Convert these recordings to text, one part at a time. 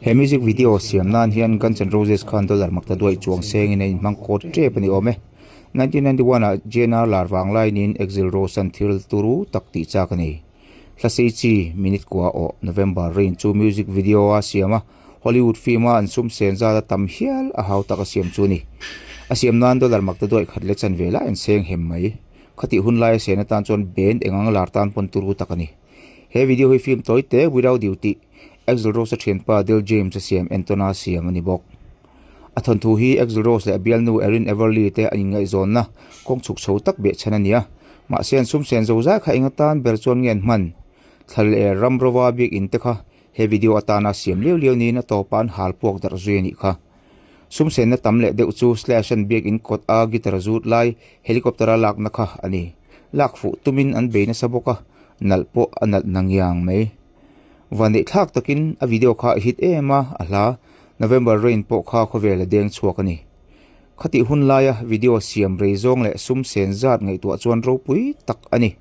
He music video siam nan hian Guns N' Roses khan dollar makta duaih chuang sengin a inhmang kawt tep a ni awm e. 1991 ah JNR lar vang lainin Axl Rose an thil turu tak tih chak a ni. Hlasei chi minute kua awh November Rain chu music video a siam a, Hollywood film a an sum sen zat a tam hial a hau tak a siam chu a ni. A siam nan dollar makta duaih khat leh chanve lai an seng hem mai. Khatih hun laia sen atan chuan band engang lar tan pawn turu tak a ni. He video hi film tawi te Without You tih Axl Rose-a thianpa Dale James-a siam entawna siam a ni bawk. A thawnthu hi Axl Rose leh a bialnu Erin Everly te an inngaihzawnna kawng chhuk chho tak behchhan a ni a, mahse an sumsen zo zai kha eng atan ber chuan nge an hman? Thla leh ram rova biakinn te kha he video atana siam liau liau niin a tawpah an hal puak darh zui a nih kha. Sumsenna tam leh deuh chu Slash-a'n biakinn kawt a guitar zut lai helicopter-a lakna kha a ni. Lak fuh tumin an bei nasa bawk a, nalh pawh a nalh na ngiang mai. Vanneih thlak takin a video kha a hit em a, a hla November Rain pawh kha khawvel a deng chhuak a ni. Khatih hun laia video siam rei zawng leh sum sen zat ngaihtuah chuan ropui tak a ni.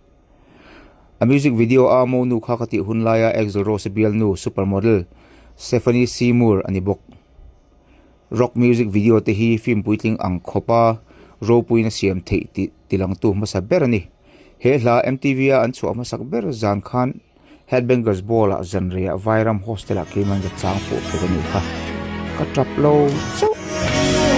A music video a monu kha khatih hun laia Axl Rose bialnu supermodel Stephanie Seymour a ni bawk. Rock music video te hi film puitling ang khawpa ropuina siam theih tih tilangtu hmasa ber a ni. He hla MTV a an chhuah hmasak ber zan khan Headbangers Ball ah zanriah Vairam Hostel ah keiman ka chang fuh pek a nih kha. Ka tap lo chauh.